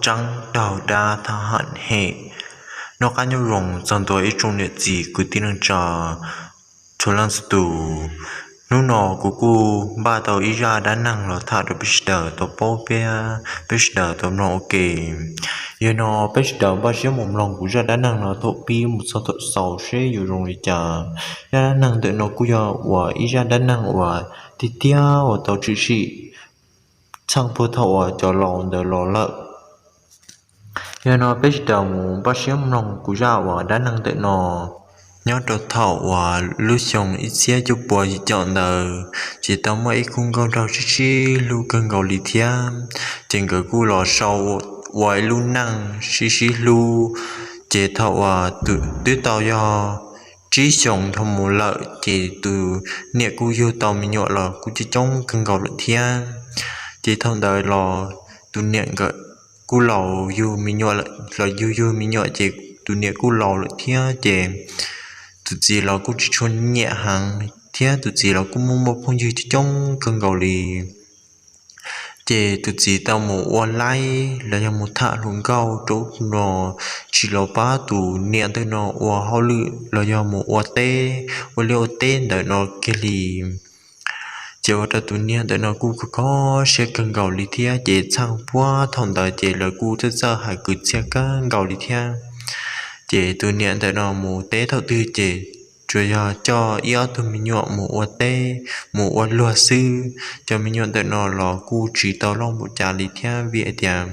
Tseeb raug dab thab ham hem. Noj qab nyob zoo txog ntua ib tsoom niam txiv kwv tij neej tsa txhua leej txhua tus. Hnub no kuv kuj npaj tau ib zaj dab neeg los tham rau peb sawv daws tau paub thiab peb sawv daws tau mloog ua ke. Yog no peb sawv daws npaj siab mus mloog kuv zaj dab neeg no thaum pib mus txog thaum xaus seb yuav zoo li cas. Zaj dab neeg ntawm no kuj yog uas ib zaj dab neeg uas tiag tiag uas tau tshwm sim txheej puag thaum uas cov laus ntawd los lawm. Yog no peb sawv daws mus npaj siab mloog kuv zaj uas dab neeg ntawm no. Nyob rau thaum uas lub xyoo ib txhiab cuaj puas yim caum ntawd, ces tau muaj ib khub nkauj nraug sib sib hlub kawg nkaus li thiab. Ces nkawd kuj los sau ua ib lub neej sib sib hlub. Ces thaum uas twb tau yog tsib xyoos dhau mus lawm ces tus niam kuj yug tau me nyuam los kuj coob coob kawg nkaus lawm thiab. Ces thaum ntawd los tus niam nkawd kuj laus yug me nyuam, los yug yug me nyuam ces tus niam kuj laus lawm thiab ces tus txiv los kuj tsis tshua nyiam heev thiab tus txiv los kuj muaj muaj phooj ywg coob coob kawg nkaus li. Ces tus txiv tau mus ua laib los yog mus tham hluas nkauj rau ub rau no, tsis los pab tus niam ntawm no ua hauj lwm los yog mus ua teb, ua liaj ua teb ntawm no kiag li. Ces ua rau tus niam ntawm no kuj kho kho siab kawg nkaus li thiab ces txheej puag thaum ntawd ces lawv kuj txawj txawj hais kwv txhiaj kawg nkaus li thiab. Ces tus niam ntawm no mus teb thaum twg ces tsuas yog coj ib ob tug me nyuam mus ua teb, mus ua luag xwb. Cov me nyuam ntawm no los kuj tsis tau loj npaum cas li thiab vim hais tias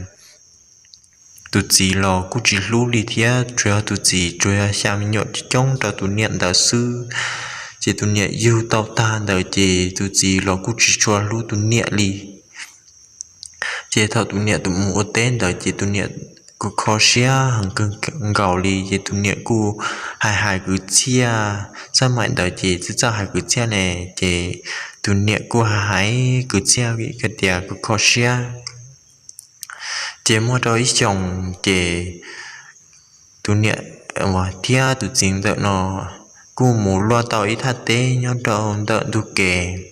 tus txiv los kuj tsis hlub li thiab, tsuas yog tus txiv tsuas yog xya me nyuam coob coob rau tus niam ntawd xwb. Ces tus niam yug tau tag ntawd ces tus txiv los kuj tsis tshua hlub tus niam li. Ces thaum tus niam mus ua teb ntawd ces tus niam kuj kho siab heev kawg nkaus li ces tus niam kuj hais hais kwv txhiaj, xab maim ntawd ces txawj txawj hais kwv txhiaj ne, ces tus niam kuj hais hais kwv txhiaj vim hais tias kuj kho siab. Ces muaj rau ib xyoos ces tus niam thiab tus txiv ntawm no kuj mus luaj tau ib thaj teb nyob rau ntawm ntug kev.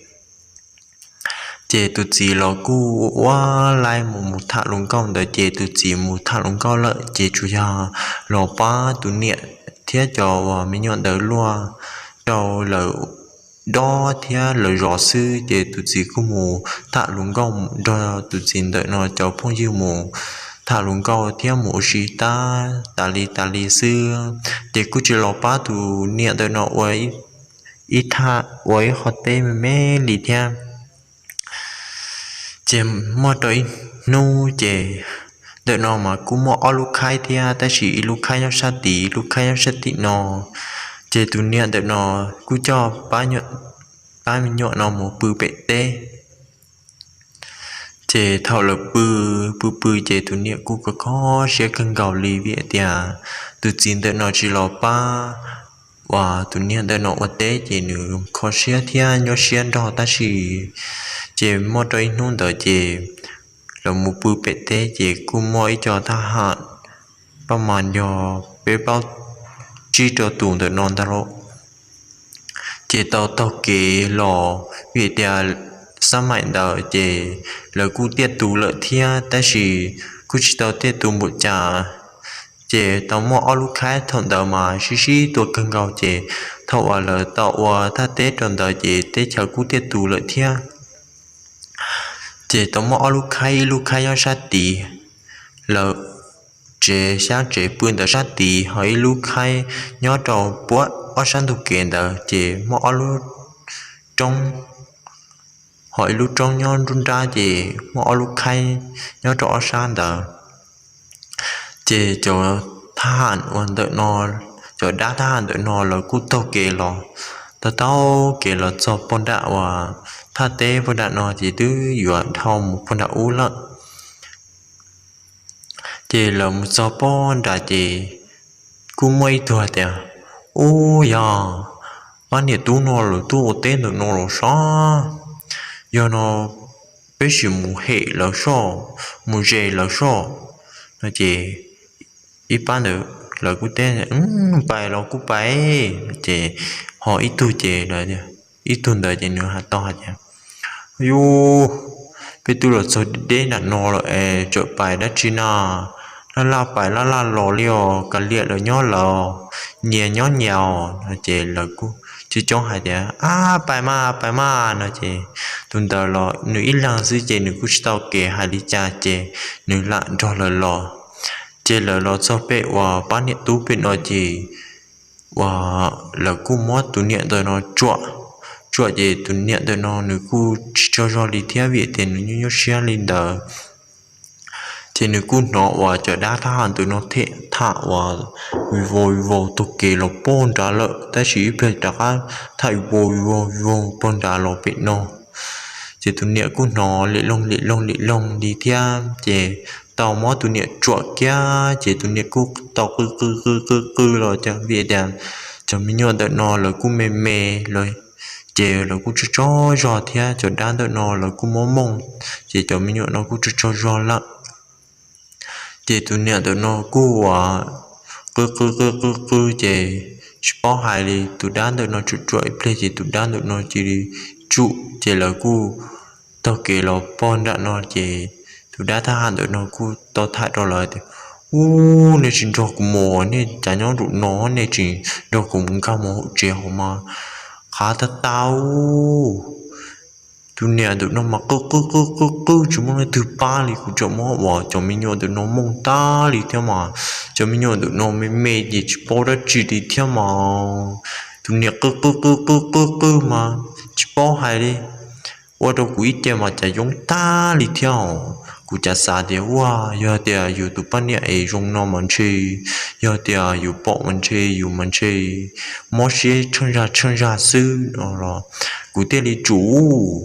Ces tus txiv los kuj ua ua laib mus mus tham hluas nkauj ntawd ces tus txiv mus tham hluas nkauj lawm ces tsuas yog los pab tus niam thiab cov uas me nyuam ntawd luaj rau lawv dob thiab lawv zov xwb. Ces tus txiv kuj mus tham hluas nkauj nrog tus txiv ntawm no cov phooj ywg mus tham hluas nkauj thiab mus ua si tas tas li tas li xwb. Ces kuj tsis los pab tus niam ntawm no ua ib thaj, ua ib qho teb me me li thiab. Ces muaj rau ib hnub ces ntawm no mas kuj muaj ob lub khaib thiab tab sis ib lub khaib nyob sab tid, ib lub khaib nyob sab tim no. Ces tus niam ntawm no kuj coj pab me nyuam no mus pw pem teb. Ces thaum lawv pw pw pw ces tus niam kuj kho kho siab kawg nkaus li vim tias tus txiv ntawm no tsis los pab uas tus niam ntawm no ua teb ces nws kho siab thiab nyuaj siab nrog tab sis. Ces muaj rau ib hnub ntawd ces lawv mus pw pem teb ces kuj muaj ib co thab ham pab mas yog peb plaub tsib rau tus ntawm no ntag lauj. Ces tau taug kev los vim tias xab maim ntawd ces lawv kuj tiaj tus lawm thiab tab sis kuj tsis tau tiaj tus npaum cas. Ces tau muaj ob lub khaib thaum ntawd mas sib sib tua kawg nkaus ces thaum uas lawv tau ua thaj teb rau ntawd ces teb chaws kuj tiaj tus lawm thiab. Ces tau muaj ob lub khaib, ib lub khaib nyob sab tid, lawv tsev xyab tsev pw ntawd sab tid, ho ib lub khaib nyob rau puab ob sab ntug kev ntawd ces muaj ob lub roob, ho ib lub roob nyob nruab nrab ces muaj ob lub khaib nyob rau ob sab ntawd. Ces cov thab ham uas ntawm no, cov dab thab ham ntawm no lawv kuj taug kev los, taug taug kev los txog puag nram uas thaj teb puag nram no ces twb yuav dhau mus puag nram ub lawm. Ces lawv mus txog puag nram ces kuj muaj ib tug hais tias, Ub, yog pab niam tub no lawv tuaj ua teb ntawm no los sav. Yog no peb sim mus hem lawv soj, mus zes lawv soj no ces ib pab ntawd lawv kuj teb, Pais los kuj pais. Ces ho ib tug ces, ib tug ntawd ces nws hais tau hais tias, Yus, peb twb los txog deb nram no lawm es tseem pais dab tsi na? Laj laj pais laj laj los li os, kav liam lawv nyob lawv, nyias nyob nyias os. No ces lawv kuj coob coob hais tias, Ab, pais mas, pais mas. No ces tus ntawd los nws ib leeg xwb ces nws kuj tsis tau kev hais li cas ces nws lam nrog lawv los. Ces lawv los txog pem uas pab niam tub pem no ces uas lawv kuj muab tus niam ntawm no tsuam, tsuam ces tus niam ntawm no nws kuj tsis tsaug zog li thiab vim tias nws nyuaj nyuaj siab li ntawd. Ces nws kuj hnov uas cov dab thab ham ntawm no them tham uas vau vau taug kev los pog nrad lawm, tab sis ib pliag rov qab tham vau vau vau pog nrad los pem no. Ces tus niam kuj hnov lim loog lim loog lim loog li thiab ces tau muab tus niam tsuam kiag ces tus niam kuj tau qw qw qw qw qw los vim tias cov me nyuam ntawm no lawv kuj me me los, ces lawv kuj tsaug tsaug zog thiab cov dab ntawm no lawv kuj mob mooj, ces cov me nyuam no kuj tsaug tsaug zog lawm. Ces tus niam ntawm no kuj uas qw qw qw qw qw ces tsis paub hais li, tus dab ntawm no tsuam tsuam ib pliag ces tus dab ntawm no cia li tsum ces lawv kuj taug kev los pog nram no ces tus dab thab ham ntawm no kuj tau tham rau lawv tias, Ub, nej tsis nrog kuv mus, nej cas nyob nraum no, nej tsis nrog kuv mus nkag mus hauv tsev hauv mas qhav tag tau. Tus niam ntawm no mas qw qw qw qw qw tsis muaj leej twg pab li, kuv tseem muab uas cov me nyuam ntawm no mooj tag li thiab mas, cov me nyuam ntawm no me me ces tsis paub dab tsi li thiab mas. Tus niam qw qw qw qw qw qw mas tsis paub hais li, ua rau kuv ib ce mas cas yoob tag li thiab os. Kuv cas xav tias ua yog tias yus tus poj niam es zoo no mas ntshe, yog tias yus pom mas ntshe yus mas ntshe mob siab tsheej zag tsheej zag xwb no los kuv thiaj li tsum.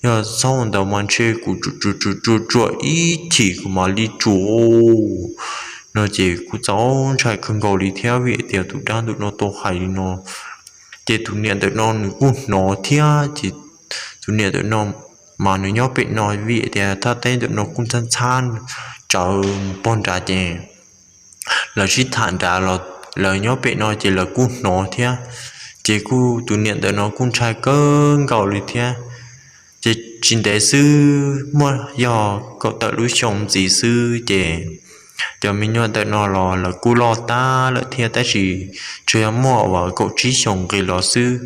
Yog txhob ua ntawd mas ntshe kuv tsum tsum tsum tsum tsum ib chim kuv mam li tsum no ces kuj txaus ntshai kawg nkaus li thiab vim tias tus dab ntawm no tau hais li no. Ces tus niam ntawm no nws kuj hnov thiab ces tus niam ntawm no mas nws nyob pem no vim tias thaj teb ntawm no kuj ntxhab ntxhab tsawv mus pog nrad ces lawv sib tham nrad los lawv nyob pem no ces lawv kuj hnov thiab. Ces kuj tus niam ntawm no kuj ntshai kawg nkaus li thiab. Ces tsis ntev xwb muaj yog kaum tawm lub xyoo ntxiv xwb ces cov me nyuam ntawm no los lawv kuj loj tag lawm thiab tab sis tsuas yog muaj uas kaum tsib xyoos nqis los xwb.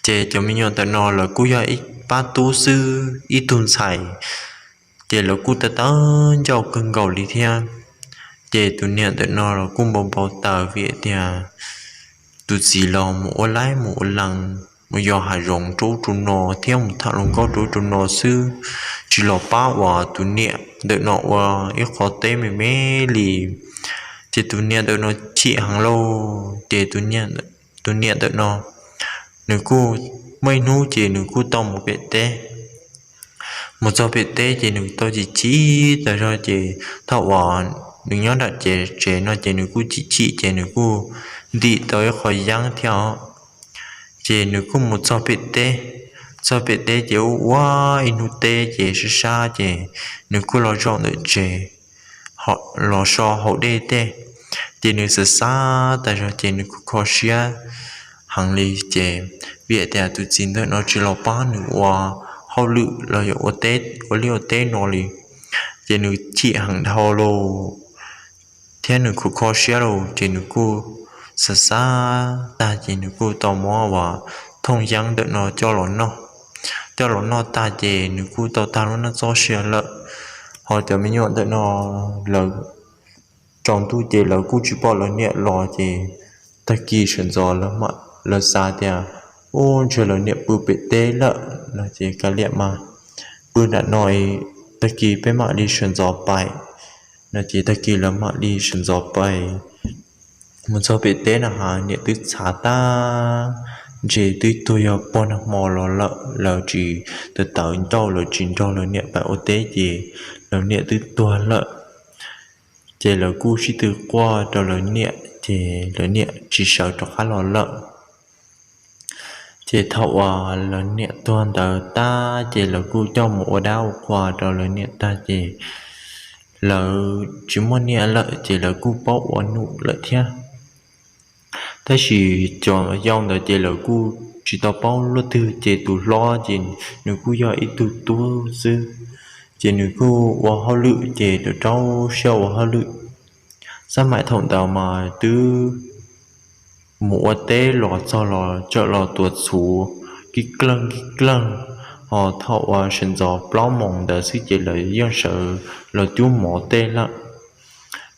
Ces cov me nyuam ntawm no lawv kuj yog ib pab tub xwb ib tug ntxhais, ces lawv kuj tawv tawv ncauj kawg nkaus li thiab. Ces tus niam ntawm no los kuj npau npau taws vim tias tus txiv los mus ua laib mus ua lees mus yos hav zoov rau ub rau no thiab mus tham hluas nkauj rau ub rau no xwb, tsis los pab uas tus niam ntawm no ua ib qho teb me me li. Ces tus niam ntawm no chim heev lauj ces tus niam ntawm no nws kuj muaj ib hnub ces nws kuj tau mus pem teb. Mus txog pem teb ces nws tau chim chim tas zog ces thaum uas nws nyob nram tsev no ces nws kuj chim chim ces nws kuj ntim tau ib qho yeeb thiab os. Ces nws kuj mus txog pem teb, txog pem teb ces ua ua ib hnub teb ces sab sab ces nws kuj los zaum ntawm tsev los so haus dej tej. Ces nws xav xav tas zog ces nws kuj kho siab heev li ces vim tias tus txiv ntawm no tsis los pab nws ua hauj lwm los yog ua teb ua liaj ua teb no li, ces nws chim heev dhau lauj. Thiab nws kuj kho siab lauj ces nws kuj xav xav tag ces nws kuj tau muab uas thooj yeeb ntawm no coj los noj. Coj los noj tag ces nws kuj tau tag lub neej txoj sia lawm. Ho cov me nyuam ntawm no lawv tsaus ntuj ces lawv kuj tsis pom lawv niam los ces tag kis sawv ntxov lawv xav tias, Ub, ntshe lawv niam pw pem teb lawm no ces kav liam mas, pw nram no, tag kis peb mam li sawv ntxov pais no ces tag kis lawv mam li sawv ntxov pais. Mus txog pem teb na has niam twb txhav tag, ntshe twb tuag yog pog nag hmo los lawm, lawv tsis tawv tawv ncauj lawv tsis nrog lawv niam pais ua teb ces lawv niam twb tuag lawm. Ces lawv kuj sib tw quaj rau lawv niam ces lawv niam tsis sawv rov qab los lawm. Ces thaum uas lawv niam tuag ntawd tag ces lawv kuj coj mus ua dab ua qhua rau lawv niam tag ces lawv tsis muaj niam lawm ces lawv kuj paub ua num lawm thiab. Tab sis cov yau ntawd ces lawv kuj tsis tau paub luaj twg ces tus hlob ces nws kuj yog ib tug tub xwb, ces nws kuj ua hauj lwm ces rau rau siab ua hauj lwm. Xab maim thaum ntawd mas twb mus ua teb los txog los tsawm los tuav txhuv kib kleeg kib kleeg, ho thaum uas sawv ntxov plaub moos ntawd xwb ces lawv yeej sawv los cub mov tej lawm.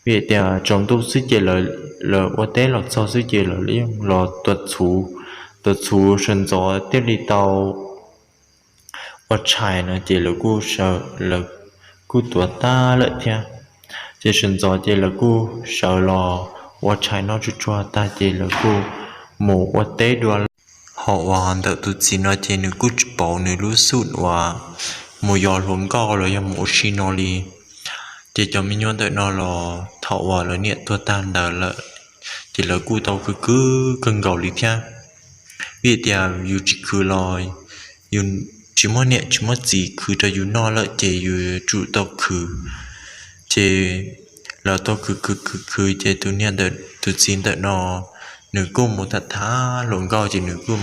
Vim tias tsaus ntuj xwb ces lawv ua teb los txog xwb ces lawv yeej los tuav txhuv, tuav txhuv sawv ntxov thiaj li tau ua tshais no ces lawv kuj sawv, lawv kuj tuav tag lawm thiab. Ces sawv ntxov ces lawv kuj sawv los ua tshais noj tsuag tsuag tag ces lawv kuj mus ua teb dua lawm. Ho uas ntawm tus txiv no ces nws kuj tsis pauv nws lub xum uas mus yos hluas nkauj los yog mus ua si no li. Ces cov me nyuam ntawm no los thaum uas lawv niam tuag tag ntawd lawm, ces lawv kuj tau khwv khwv kawg nkaus li thiab. Vim tias yus tsis khwv los yus tsis muaj niam tsis muaj txiv khwv rau yus noj lawm ces yus yuav tsum tau khwv. Ces lawv tau khwv khwv khwv khwv ces tus niam ntawm, tus txiv ntawm no nws kuj mus tham tham hluas nkauj ces nws kuj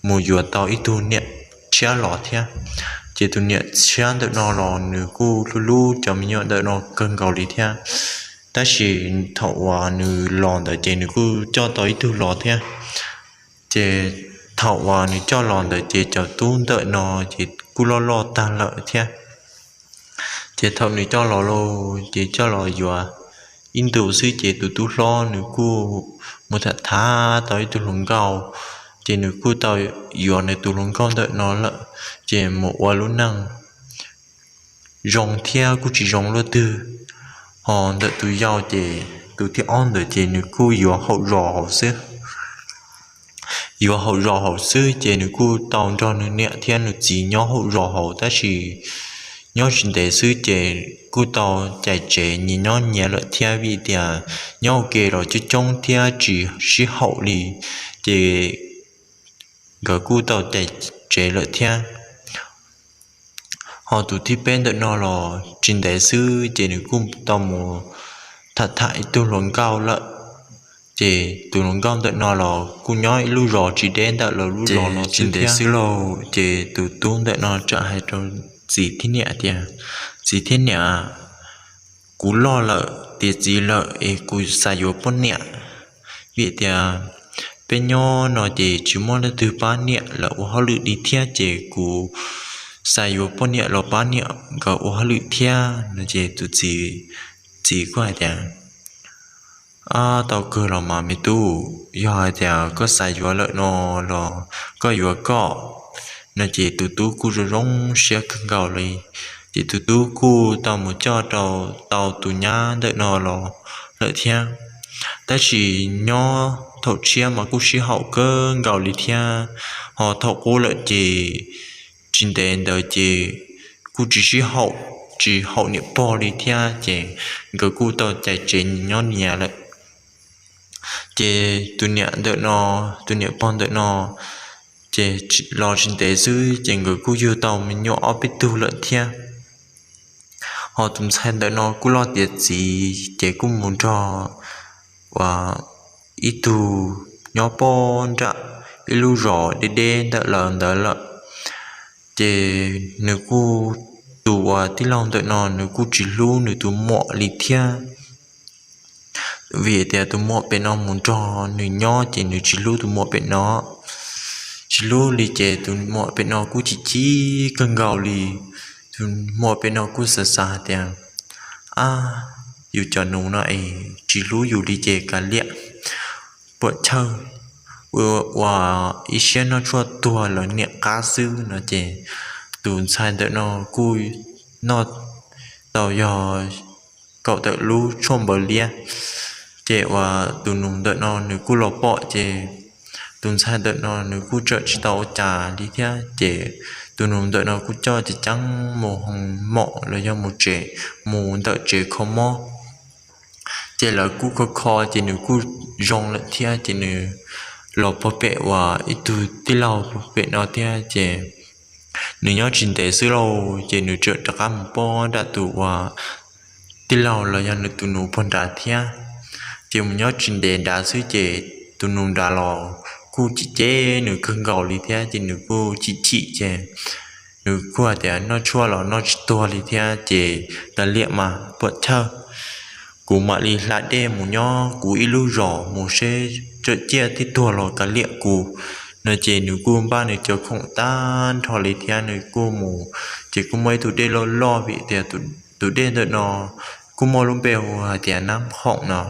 mus yuav tau ib tug niam tshiab los thiab. Ces tus niam tshiab ntawm no los nws kuj hlub hlub cov me nyuam ntawm no kawg nkaus li thiab. Tab sis thaum uas nws los ntawd ces nws kuj coj tau ib tug los thiab. Ces thaum uas nws coj los ntawd ces cov tub ntawm no ces kuj loj loj tag lawm thiab. Ces thaum nws coj los lauj, ces coj los yuav ib ntus xwb ces tus tub hlob nws kuj mus tham tham tau ib tug hluas nkauj, ces nws kuj tau yuav nws tus hluas nkauj ntawm no lawm, ces mus ua lub neej zoo thiab kuj tsis zoo luaj twg. Ho ntawm tus yau ces tus thib ob ntawd ces nws kuj yuav haum zos hauv xwb. Yuav haum zos hauv xwb ces nws kuj tau nrog nws niam thiab nws txiv nyob haum zos hauv, tab sis nyob tsis ntev xwb ces kuj tau cais tsev nyias nyob nyias lawm thiab, vim tias nyob ua ke los coob coob thiab tsis sib haum li, ces nkawd kuj tau cais tsev lawm thiab. Ho tus thib peb ntawm no los tsis ntev xwb ces nws kuj tau mus tham tham ib tug hluas nkauj lawm. Ces tus hluas nkauj ntawm no los kuj nyob ib lub zos tsis deb ntawm lawv lub zos no tsis ntev xwb lauj, ces tus tub ntawm no txawm hais rau txiv thiab niam tias, Txiv thiab niam, kuv loj lawm tiav txiv lawm es kuv xav yuav poj niam. Vim tias peb nyob no ces tsis muaj leej twg pab niam lawv ua hauj lwm li thiab, ces kuv xav yuav poj niam los pab niam nkawd ua hauj lwm thiab no. Ces tus txiv, txiv kuj hais tias, Ab, tau kawg los mas me tub, yog hais tias koj xav yuav lawm no los koj yuav koj no. Ces tus tub kuj zoo zoo siab kawg nkaus li. Ces tus tub kuj tau mus coj rau tau tus nyab ntawm no los lawm thiab. Tab sis nyob thaum tshiab mas kuj sib haum kawg nkaus li thiab. Ho thaum qub lawm ces tsis ntev ntawd ces kuj tsis sib haum, tsis haum niam pog li thiab, ces nkawd kuj tau cais tsev nyias nyob nyias lawm. Ces tus niam ntawm no, tus niam pog ntawm no, ces los tsis ntev xwb ces nkawd kuj yug tau me nyuam ob peb tug lawm thiab. Ho tus ntxhais ntawm no kuj loj tiav txiv ces kuj mus nrog uas ib tug nyob pog nram ib lub zos deb deb ntawm lawv ntawd lawm. Ces nws kuj, tus uas tij laug ntawm no nws kuj tsis hlub nws tus muam li thiab. Vim tias tus muam pem no mus nrog nws nyob ces nws tsis hlub tus muam pem no. Tsis hlub li ces tus muam pem no kuj chim chim kawg nkaus li. Tus muam pem no kuj xav xav hais tias, Ab, yus cov nus no es tsis hlub yus li ces kav liam, puam chawj, ua ib siab noj tshuaj tuag lawv niam qab xwb no. Ces tus ntxhais ntawm no kuj noj tau yog kaum tawm lub tshuaj npaws liab. Ces uas tus nus ntawm no nws kuj los pom ces tus ntxhais ntawm no nws kuj tseem tsis tau ua cas li thiab. Ces tus nus ntawm no kuj coj ceev ceev mus hoo mom los yog mus tsev, mus ntawm tsev kho mob. Ces lawv kuj kho kho ces nws kuj zoo lawm thiab. Ces nws los pog pem uas ib tug tij laug pem no thiab. Ces nws nyob tsis ntev xwb lauj, ces nws tseem rov qab mus pog nram tus uas tij laug los yog nws tus nus pog nrad thiab. Ces mus nyob tsis ntev nrad xwb ces tus nus nrad los kuj cem cem nws kawg nkaus li thiab ces nws kuj chim chim ces nws kuj hais tias noj tshuaj los noj tsis tuag li thiab ces kav liam mas puam chawj, kuv mam li hla dej mus nyob kuv ib lub zos mus seb tsam ciaj thiab tuag los kav liam kuv no ces nws kuj npaj nws cov khoom tag nrho li thiab nws kuj mus. Ces kuj muaj ib tug dej loj loj vim tias tus dej ntawm no kuj muaj lub npe hu hais tias Nab Khoom no.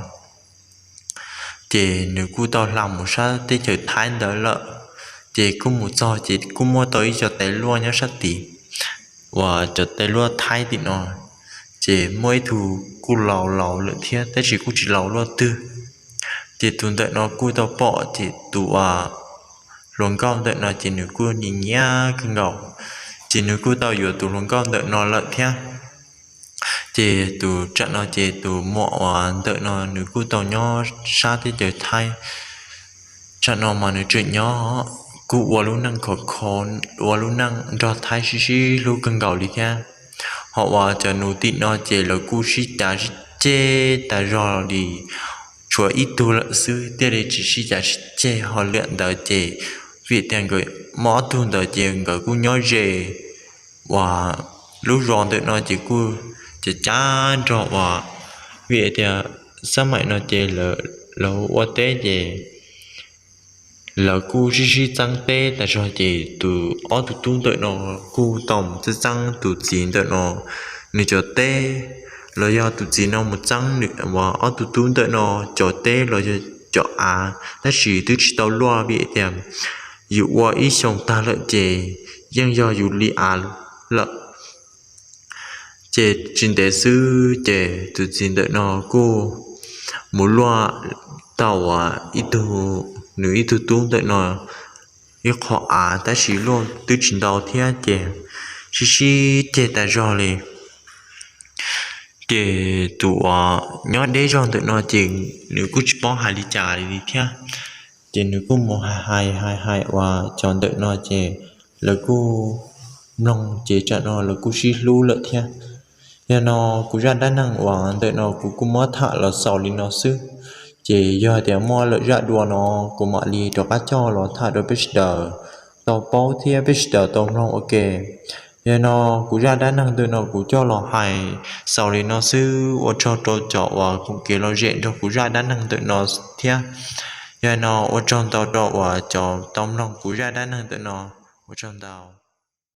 Ces nws kuj tau hla mus sab teb chaws Thaib ntawd lawm. Ces kuj mus txog ces kuj muaj tau ib co tais luaj nyob sab tid uas cov tais luaj Thaib tim no. Ces muaj ib tug kuj laus laus lawm thiab tab sis kuj tsis laus luaj twg. Ces tus ntawm no kuj tau pom ces tus hluas nkauj ntawm no ces nws kuj nyiam nyiam kawg nkaus. Ces nws kuj tau yuav tus hluas nkauj ntawm no lawm thiab. Ces tus tsam no ces tus muam uas ntawm no nws kuj tau nyob sab teb chaws Thaib. Tsam no mas nws tseem nyob kuj ua lub neej khov kho, ua lub neej nrog Thaib sib sib hlub kawg nkaus li thiab. Ho uas cov nus tim no ces lawv kuj sib cav sib ceg tas zog li, tshuav ib tug lawm xwb thiaj li tsis sib cav sib ceg. Ho liam ntawd ces vim tias nkawd muaj ob tug ntawd ces nkawd kuj nyob ze uas lub zos ntawm no ces kuj cav cav nrog uas vim tias xab maim no ces lawv ua teb ces lawv kuj sib sib txeeb teb tas zog ces tus ob tug tub ntawm no kuj tau mus txeeb txeeb tus txiv ntawm no nws cov teb, los yog tus txiv no mus txeeb nws uas ob tug tub ntawm no cov teb los yog cov av, tab sis twb tsis tau luaj vim tias yus ua ib xyoos tag lawm ces yeej yog yus li av lawm. Ces tsis ntev xwb ces tus txiv ntawm no kuj mus luaj tau uas ib tug, nws ib tug tub ntawm no ib qho av tab sis luaj twb tsis ntau thiab ces sib sib ceg tas zog li. Ces tus uas nyob deb zog ntawm no ces nws kuj tsis paub hais li cas li thiab. Ces nws kuj mus hais hais hais uas cov ntawm no ces lawv kuj mloog ces tsam no lawv kuj sib hlub lawm thiab. Yog no kuv zaj dab neeg uas ntawm no kuv kuj muab tham los xaus li no xwb. Ces yog tias muaj lwm zaj dua no kuv mam li rov qab coj los tham rau peb sawv daws tau paub thiab peb sawv daws tau mloog ua ke. Yog no kuv zaj dab neeg ntawm no kuv coj los hais xaus li no xwb, ua tsaug rau cov uas koom kev lom zem nrog kuv zaj dab neeg ntawm no thiab. Yog no ua tsaug ntau rau uas cov tau mloog kuv zaj dab neeg ntawm no, ua tsaug ntau.